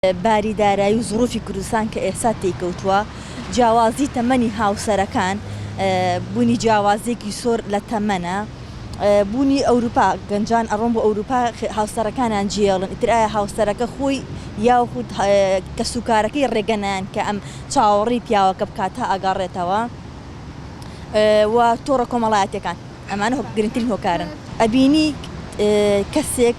باری دارایی و زروفی کوردستان کە ئێستا تێی کەوتووە، جیاوازی تەمەنی هاوسەرەکان، بوونی جیاوازیەکی سۆر لە تەمەنە، بوونی ئەوروپا، گەنجان ئەڕۆن بۆ ئەوروپا هاوسەرەکانیان جێڵن، ئیتر ئایا هاوسەرەکە خۆی یاخود کەسوکارەکەی ڕێگە نایەن کە ئەم چاوەڕێی پیاوەکە بکات تا ئەگەڕێتەوە و تۆڕە کۆمەڵایەتیەکان ئەمانە گرنگترین هۆکارن. ئەبینی کەسێک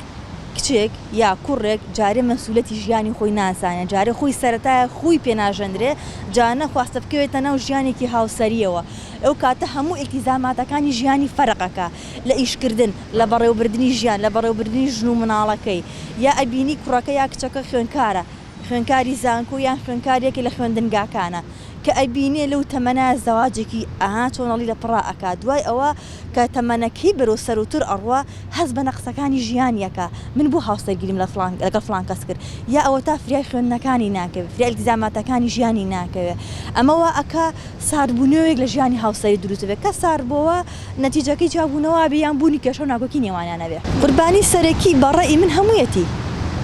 کچێک یا کوڕێک جارێ مەسولەتی ژیانی خۆی نازانێ جارێ خۆی سەرەتایە خوی پێ ناژەنرێ جا نەخواستە بکەوێتە ناو ژیانێکی هاوسەریەوە ئەو کاتە هەموو ئیلتیزاماتەکانی ژیانی فەرق ئەکا لە ئیش کردن لە بەڕێوەبردنی ژیان لە بەڕێوەبردنی ژن و مناڵەکەی یا ئەبینی کوڕەکە یا کچەکە خوێنکارە خوێنکاری زانکۆ یان خوێنکار یەکێ لە خوێندنگاکانە کە ئەبینێ لەو تەمەنە زەواجێکی ئەها چۆنەڵی لە پڕا ئەکا دوای ئەوە کە تەمەنەکەی بەرەو سەروتر ئەڕوا هەست بە نەقسەکانی ژیانی ئەکا من بۆ هاوسەرگیریم لە فڵان لەگەڵ فڵان کەس کرد یا ئەوەتا فریای خوێندنەکانی ناکەوێ فریای ئیلتیزاماتەکانی ژیانی ناکەوێ ئەمە وا ئەکا ساردبوونەوەیەک لە ژیانی هاوسەری دروست بێ کە ساردبۆوە نەتیجەکەی جیابوونەوە ئەبێ یان بوونی کێشە و ناکۆکی نێوانیان ئەبێ. قوربانی سەرەکی بە ڕەئی من هەموویەتی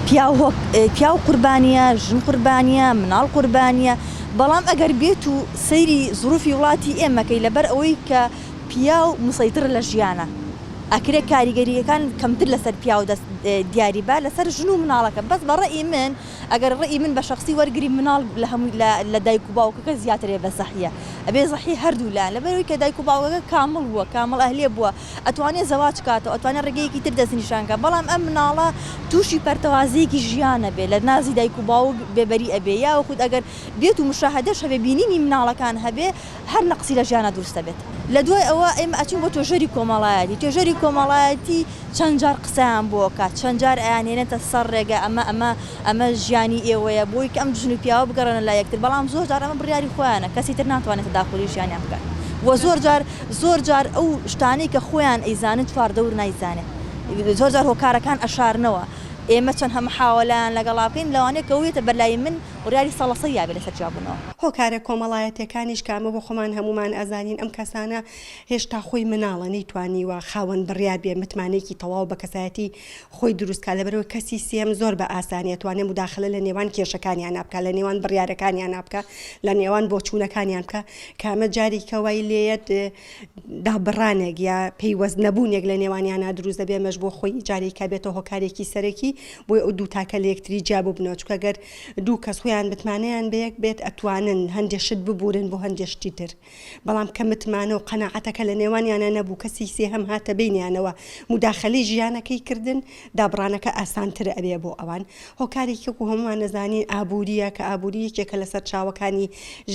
پیاو هۆک پیاو قوربانیە ژن قوربانیە مناڵ قوربانیە بەڵام ئەگەر بێت و سەیری زروفی وڵاتی ئێمە کەی لەبەر ئەوەی کە پیاو مسەیتڕە لە ژیانە ئەکرێ کاریگەریەکان کەمتر لەسەر پیاو دەست دیاری با لەسەر ژن و مناڵەکە بەس بە ڕەئی من ئەگەر ڕەئی من بە شەخسی وەرگری مناڵ لە هەمووی لە لە دایک و باوکەکە زیاتر ئێ بە زەحیە ئەبێ زەحی هەردوو لایان لەبەرئەوەی کە دایک و باوکەکە کامڵ بووە کامڵ ئەهلیە بووە ئەتوانێ زەواج کاتەوە ئەتوانێ ڕێگەیەکی تر دەستنیشان کا بەڵام ئەم مناڵە تووشی پەرتەوازەیەکی ژیان ئەبێ لە نازی دایک و باوک بێبەری ئەبێ یاخود ئەگەر بێت و مشاهدەش هەبێ بینینی مناڵەکان هەبێ هەر نەقسی لە ژیانا دروست ئەبێت. لە دوای ئەوە ئێمە ئەچین بۆ توێژەری کۆمەڵایەتی، توێژەری کۆمەڵایەتی چەند جار قسەیان بۆ ئەکات، چەند جار ئەیانهێنێتە سەر ڕێگە ئەمە ئەمە ئەمە ژیانی ئێوەیە بۆی کە ئەم ژن و پیاوە بگەڕێنە لای یەکتر، بەڵام زۆر جار ئەمە بڕیاری خۆیانە کەسی تر ناتوانێت تەداخولی ژیانیان بکات و زۆر جار زۆر جار ئەو شتانەی کە خۆیان ئەیزانن چواردەور نایزانێ زۆر جار هۆکارەکان ئەشارنەوە ئێمە چەند محاوەلەیان لەگەڵا بکەین لەوانەیە کە ئەو یەتە بەلای من بڕیاری سەڵەسەی یابێ لەسەر جیابوونەوە. هۆکارە کۆمەڵایەتیەکانیش کە ئەمە بۆ خۆمان هەموومان ئەزانین ئەم کەسانە هێشتا خۆی مناڵە نەیتوانیوە خاوەن بڕیار بێ متمانەیەکی تەواو بە کەسایەتی خۆی دروست کا لەبەرئەوەی کەسی سێیەم زۆر بە ئاسانی ئەتوانێ موداخەلە لە نێوان کێشەکانیانا بکا لە نێوان بڕیارەکانیانا بکا لە نێوان بۆچوونەکانیان بکا کە ئەمە جارێکە وای لێیەت دابڕانێک یا پەیوەست نەبوونێک لە نێوانیانا دروست دەبێ ئەمەش بۆ خۆی جارێکە بێتە هۆکارێکی سەرەکی بۆی ئەو دوو تاکە لە یەکتری جیا ببنەوە چونکە گەر دوو کەس خۆیان متمانەیان بەیەک بێت ئەتوانن هەندێ شت ببورن بۆ هەندێ شتی تر بەڵام کە متمانە و قەناعەتەکە لە نێوانیانا نەبوو کەسی سێهەم هاتە بەینیانەوە موداخەلەی ژیانەکەی کردن دابڕانەکە ئاسانتر ئەبێ بۆ ئەوان هۆکارێکی وەکو هەموومان ئەزانین ئابووریە کە ئابووری یەکێکە لە سەرچاوەکانی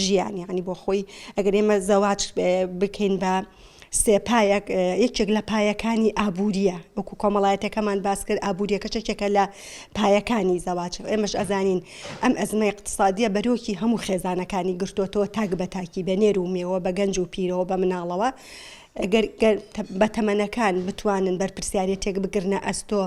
ژیان یانی بۆ خۆی ئەگەر ئێمە زەواج بکەین بە سێ پایەک یەکێک لە پایەکانی ئابووریە وەکو کۆمەڵایەتەکەمان باس کرد ئابووریەکە یەکێکە لە پایەکانی زەواج ئێمەش ئەزانین ئەم ئەزمە اقتصادیە بەرۆکی هەموو خێزانەکانی گرتووەتەوە تاک بە تاکی بە نێر و مێوە بە گەنج و پیرەوە بە مناڵەوە گەر بە تەمەنەکان بتوانن بەرپرسیارێتێک بگرنە ئەستۆ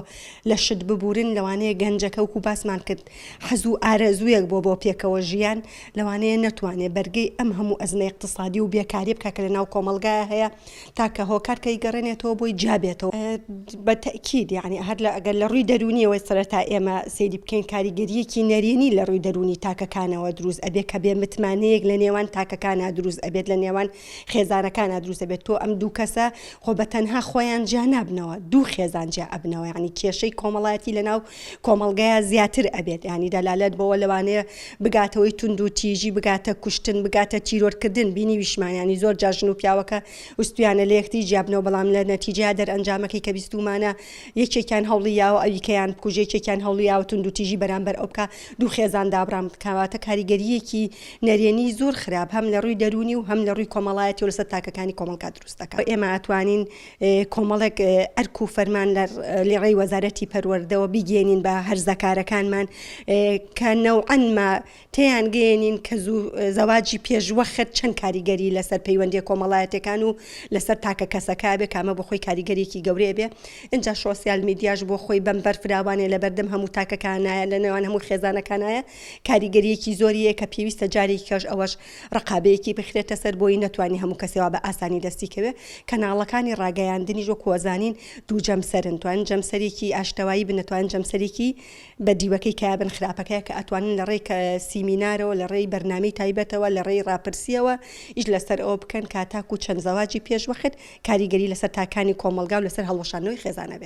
لە شت ببورن لەوانەیە گەنجەکە وەکو باسمان کرد حەز و ئارەزوویەک بۆ بۆ پێکەوە ژیان لەوانەیە نەتوانێ بەرگەی ئەم هەموو ئەزمە ئیقتسادی و بێکاریە بکا کە لەناو کۆمەڵگایا هەیە تاکە هۆکار کە ئەیگەڕێنێتەوە بۆی جیا بێتەوە بە تەئکید یانی هەر لە ئەگەر لە ڕووی دەروونیەوە سەرەتا ئێمە سەیری بکەین کاریگەریەکی نەرێنی لە ڕووی دەروونی تاکەکانەوە دروست ئەبێ کە بێ متمانەیەک لە نێوان تاکەکانا دروست ئەبێت لە نێوان خێزانەکانا دروست ئەبێت تۆ ئەم دوو کەسە خۆ بە تەنها خۆیان جیا نابنەوە دوو خێزان جیا ئەبنەوە یانی کێشەی کۆمەڵایەتی لە ناو کۆمەڵگەیا زیاتر ئەبێت یانی دەلالەت بەوە لەوانەیە بگاتەوەی توندوتیژی بگاتە کوشتن بگاتە تیرۆرکردن بینیویشمان یانی زۆر جار ژن و پیاوەکە ویستویانە لە یەکتری جیابنەوە بەڵام لە نەتیجەیا دەرئەنجامەکەی کە بیستومانە یەکێکیان هەوڵی یاوە ئەویکەیان بکوژێ یەکێکیان هەوڵی یاوە توندوتیژی بەرامبەر ئەو بکا دوو خێزان دابڕان کەواتە کاریگەرییەکی نەرێنی زۆر خراپ هەم لە ڕووی دەروونی و هەم لە ڕووی کۆمەڵایەتیەوە لەسەر تاکەکانی کۆمەڵگا دروست دەکات. ئێمە ئەتوانین کۆمەڵێک ئەرک و فەرمان لە ڕێی وەزارەتی پەروەردەوە بیگەیەنین بە هەرزەکارەکانمان کە نەوعەن ما تێیان گەیەنین کە زوو زەواجی پێشوەخت چەند کاریگەری لەسەر پەیوەندیە کۆمەڵایەتیەکان و لەسەر تاکە کەسەکە ئەبێ کە ئەمە بۆ خۆی کاریگەریەکی گەورەیە بێ ئینجا شۆسیال میدیاش بۆ خۆی بەم بەرفراوانەیە لەبەردەم هەموو تاکەکانایە لە نێوان هەموو خێزانەکانایە کاریگەریەکی زۆری هەیە کە پێویستە جارێکیکەش ئەوەش ڕقابەیەکی بخرێتە سەر بۆی نەتوانی هەموو کەسێ وا بە ئاسانی دەستی کەوێ. کەناڵەکانی ڕاگەیاندنیش وەکو ئەزانین دوو جەمسەرن توانن جەمسەرێکی ئاشتەوایی بن ئەتوانن جەمسەرێکی بە دیوەکەی کە بن خراپەکەیە کە ئەتوانن لە ڕێی کە سیمینارەوە لە ڕێی بەرنامەی تایبەتەوە لە ڕێی ڕاپرسیەوە ئیش لەسەر ئەوە بکەن کە تاکو چەند زەواجی پێش وەخت کاریگەری لەسەر تاکانی کۆمەڵگا و لەسەر هەڵوەشاندنەوەی خێزان ئەبێ.